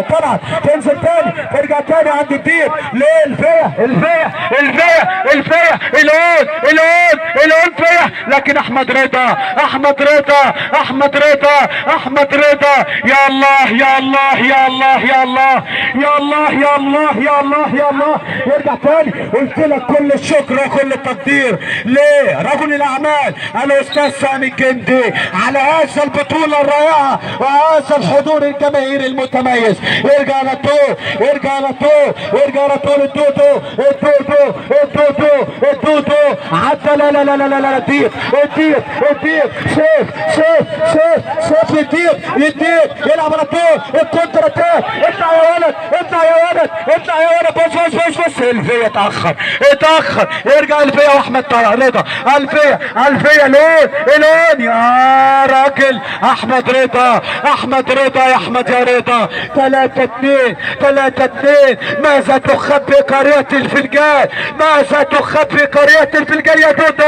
طلعت، تنزل تاني، ترجع تاني عند الديب، ليه الفيا الفيا الفيا الفيا، العود العود العود فيا، لكن احمد رضا، احمد رضا، احمد رضا، احمد رضا، يا الله يا الله يا الله يا الله يا الله يا الله يا الله يا الله. يرجع تاني، قلت لك كل الشكر وكل التقدير ليه رجل الاعمال الاعمال الاستاذ سامي الجندي على هذا البطولة الرائعة وهذا الحضور الجماهيري المتميز. يرجع على طول، يرجع على طول، يرجع على طول الدودو الدودو الدودو الدودو عدى. لا لا لا لا لا لا، الديب الديب الديب، سيف سيف سيف سيف الديب الديب يلعب على طول ال counter attack. اطلع يا ولد، اطلع يا ولد، اطلع يا ولد، بص بص بص بص، الفيه اتاخر اتاخر. يرجع الفيه واحمد طلع رضا، الفيه الفيه لون لون يا راجل، احمد رضا احمد رضا يا احمد يا رضا. 3-2 3-2. ماذا تخبي قرية الفنجان؟ ماذا تخبي قرية الفنجان يا دودو؟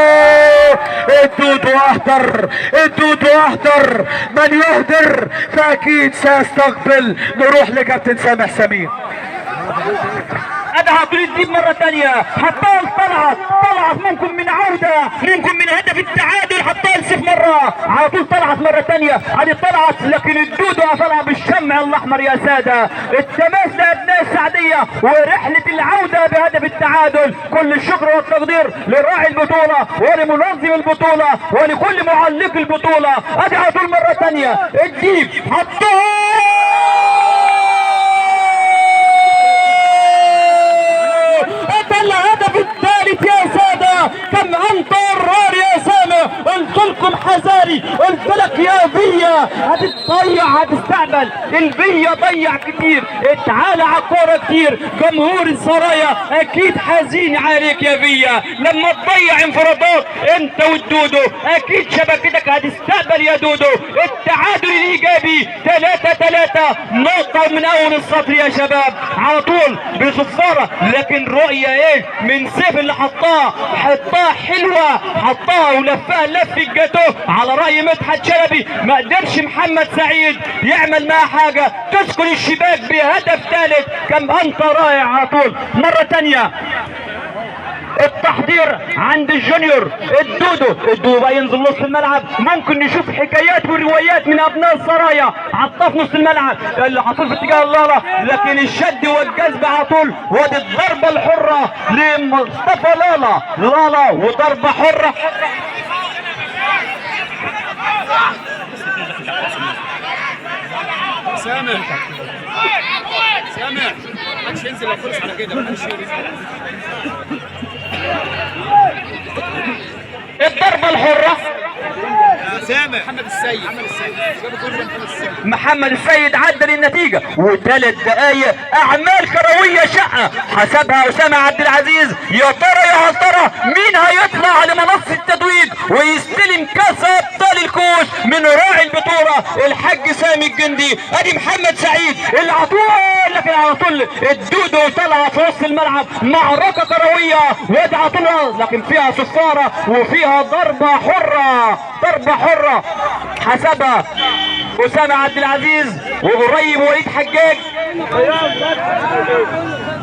الدودو اهدر، الدودو اهدر، من يهدر فاكيد سيستقبل. نروح لكابتن سامح سمير. ادعى طول الديب مرة ثانية، حطال طلعت طلعت، ممكن من عوده، ممكن من هدف التعادل. حطال سيف مرة على طول طلعت مرة ثانية، هذه طلعت لكن الدودو طلع بالشمع الاحمر يا ساده. التماس لابناء السعديه ورحله العودة بهدف التعادل. كل الشكر والتقدير لراعي البطولة ولمنظم البطولة ولكل معلق البطولة. ادي على طول مرة ثانية الديب حطها الهدف الثالث يا سادة. كم انت قرار يا سامة، قلت لكم حذاري، قلت لك يا بيا هتتضيع هتستقبل. البيا ضيع كتير، اتعالى على الكورة كتير. جمهور السرايا اكيد حزين عليك يا بيا لما تضيع انفرادات انت والدودو، اكيد شبكتك هتستقبل يا دودو. التعادل الايجابي 3-3، نقطة من اول السطر يا شباب على طول بصفارة، لكن رؤية ايه من سيف اللي حطاها، حطاها حلوة، حطاها ولفها لف الجاتوه على رأي مدحت شلبي. ما قدرش محمد سعيد يعمل معاه حاجة، تسكن الشباك بهدف ثالث. كم انت رائع على طول مرة تانية. التحضير عند الجونيور الدودو، الدودو بقى ينزل نص الملعب، ممكن نشوف حكايات وروايات من ابناء السرايا. عطاه في نص الملعب اللي على طول في اتجاه اللاله، لكن الشد والجذب على طول. وادي الضربة الحرة لمصطفى لالا، لالا وضربه حره. سامح سامح محدش ينزل لو خلص على كده، محدش ينزل. الضربة الحرة سامح محمد السيد، محمد السيد عدل النتيجة، وثلاث دقايق أعمال كروية شقة حسبها أسامة عبد العزيز. يا ترى يا هل ترى مين هيطلع لمنصة التتويج ويستلم كأس أبطال الكوش من راعي البطولة الحاج سامي الجندي؟ أدي محمد سعيد اللي على طول، لكن على طول الدودو طلع في وسط الملعب. معركة كروية وادي على طول، لكن فيها صفارة وفيها ضربة حرة، ضربة حرة حسبها أسامة عبد العزيز وقريب وليد حجاج.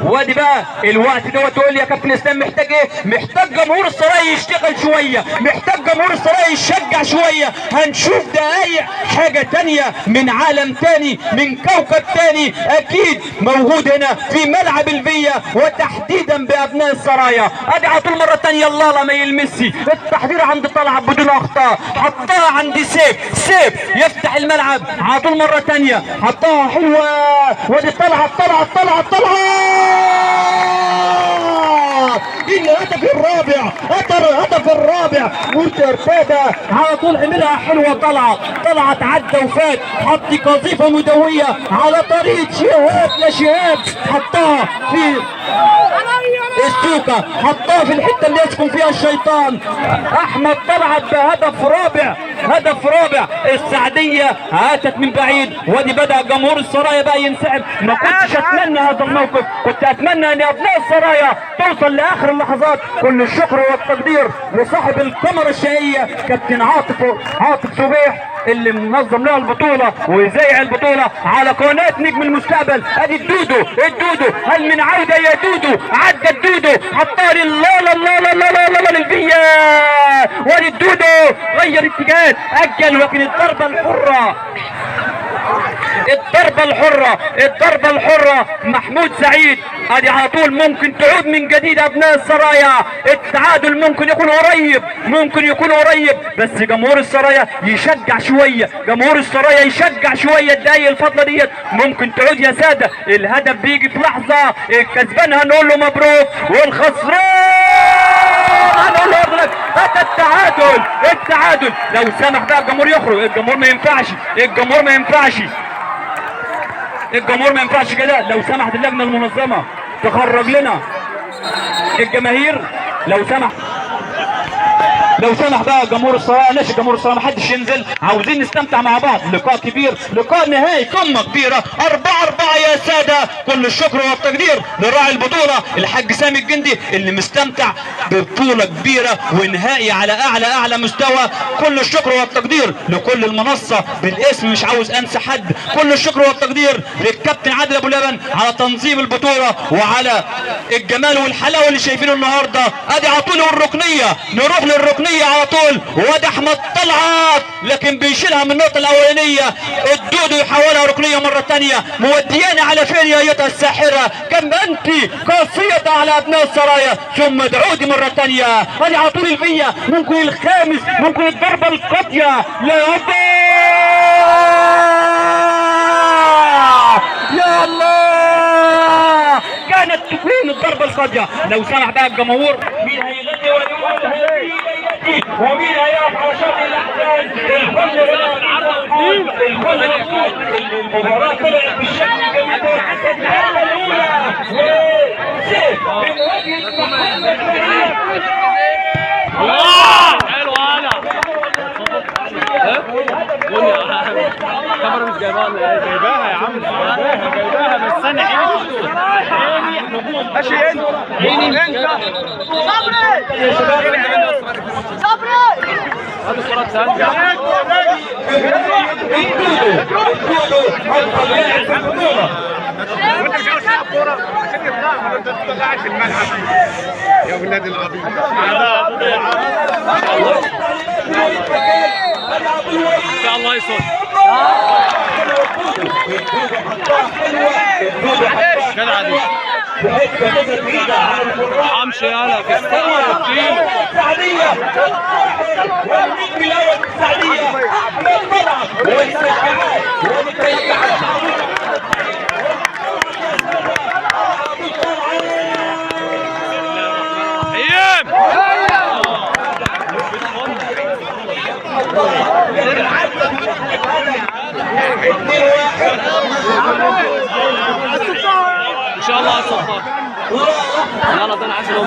وادي بقى الوقت دوت. تقول لي يا كابتن اسلام محتاج ايه؟ محتاج جمهور السرايا يشتغل شوية، محتاج جمهور السرايا يشجع شوية. هنشوف دقايق حاجة تانية من عالم تاني، من كوكب تاني اكيد موجود هنا في ملعب الفيا وتحديدا بابناء السرايا. ادي على طول مرة تانية اللالا ما يلمسي. التحضير عند طلعت بدون اخطاء، حطها عند سيف، سيف يفتح الملعب على طول مرة تانية، حطها حلوة. وادي طلعت طلعت طلعت طلعت الهدف الرابع، الهدف الرابع وترتادة على طول عملها حلوة. طلعت طلعت عدى وفات، حط قذيفه مدويه على طريق شهاب، يا شهاب حطها في السوكه، حطها في الحتة اللي يسكن فيها الشيطان. احمد طلعت بهدف رابع، هدف رابع. السعديه عاتت من بعيد، وادي بدا جمهور السرايا بقى ينسحب. ما كنتش اتمنى هذا الموقف، كنت اتمنى ان ابناء السرايا توصل لاخر اللحظات. كل الشكر والتقدير لصاحب الكاميرا الشقيه كابتن عاطف صبيح اللي منظم لها البطولة وزايع البطولة على قناة نجم المستقبل. ادي الدودو، الدودو هل من عوده يا دودو؟ عدى الدودو، حطها لله لا لا لا لا لا لا للفيا. وادي الدودو غير اتجاهات، اجل، لكن الضربة الحرة الضربة الحرة، الضربة الحرة محمود سعيد. ادي على طول ممكن تعود من جديد ابناء السرايا، التعادل ممكن يكون قريب، ممكن يكون قريب، بس جمهور السرايا يشجع شوية، جمهور السرايا يشجع شوية. الدقايق الفاضلة ديت ممكن تعود يا ساده. الهدف بيجي في لحظة، الكسبان هنقول له مبروك، والخسران هنقول له ارضك. اتى التعادل، التعادل. لو سمح بقى الجمهور يخرج، الجمهور ما ينفعش، الجمهور ما ينفعش، الجمهور ما ينفعش كده. لو سمحت اللجنة المنظمة تخرج لنا الجماهير لو سمح، لو سمح بقى جمهور السرايا. ماشي جمهور السرايا ما حدش ينزل، عاوزين نستمتع مع بعض. لقاء كبير، لقاء نهائي، قمة كبيرة. 4-4 يا ساده. كل الشكر والتقدير لراعي البطولة الحاج سامي الجندي اللي مستمتع ببطولة كبيرة ونهائي على اعلى اعلى مستوى. كل الشكر والتقدير لكل المنصة بالاسم، مش عاوز انسى حد. كل الشكر والتقدير للكابتن عادل ابو لبن على تنظيم البطولة وعلى الجمال والحلاوه اللي شايفينه النهارده. ادي على طول الركنيه، نروح للركنيه على طول. وادي احمد طلعت لكن بيشيلها من النقطة الاولانية، الدودو يحولها ركنيه مرة ثانية. موديانا على فين يا ايتها الساحرة؟ كم انت قاسية على ابناء السرايا. ثم تعودي مرة ثانية. ادي على طول الفيه، ممكن الخامس، ممكن الضربة القاضية. لا يا الله، كانت تكون الضربة القاضية. لو سمح بقى الجمهور، مين هيغني ويقول هذه ليلتي، ومين هيقف على شاطئ الاحزان؟ الكل الكل مبسوط. المباراة طلعت بالشكل الجميل ده. الضربة الاولى وسيف من وجهه محمد سعيد. الله حلو. انا الكاميرا مش جايباها ولا ايه؟ جايباها يا عم، جايباها جايباها، بس انا عيني ماشي. انت عيني انت صبري صبري، هات الصورة الثانية. وانت مش عاوز تلعب كورة عشان تطلع، ما تطلعش الملعب يا ولاد العبيط. ان شاء الله يصد. جدع دي امشي يالا في السعديه والنجم الاول في السعديه احمد طلعت. والتشجيعات والتشجيعات. ان شاء الله هتصدق. لا لا ده انا عايز اللي هو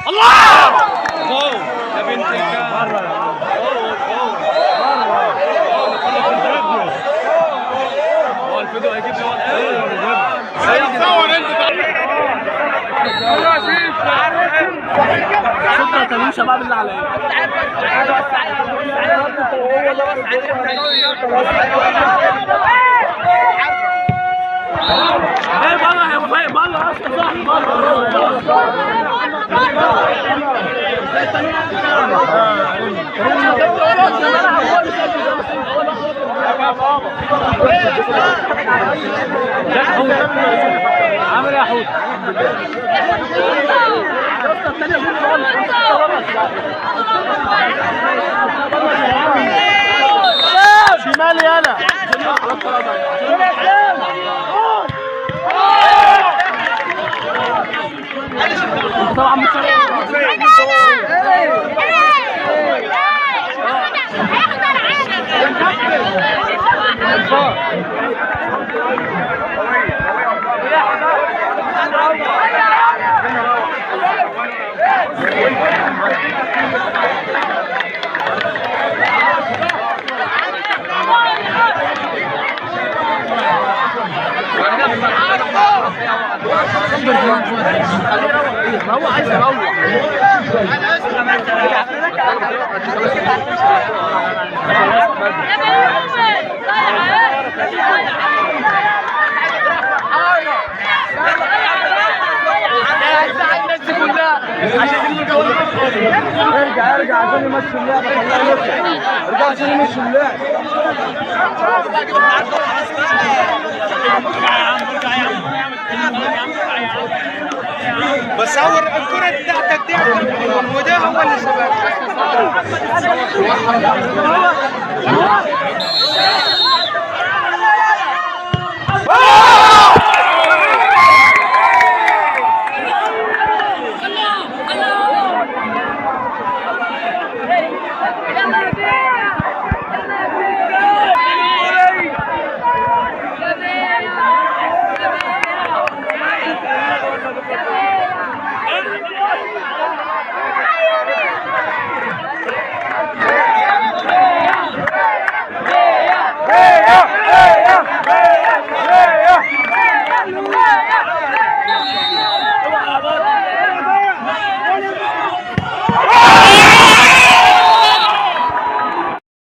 الله. جول يا بنت الكلب. هو الفيديو هيجيب لي وقت. صور انت. عامل ايه يا حوت؟ شمالي انا. الناس دي كلها عشان ارجع ارجع عشان يمشي اللعبة، خليها يمشي، ارجع عشان يمشي اللعب. بس هو الكرة بتاعتك دي وده هو اللي سبقك.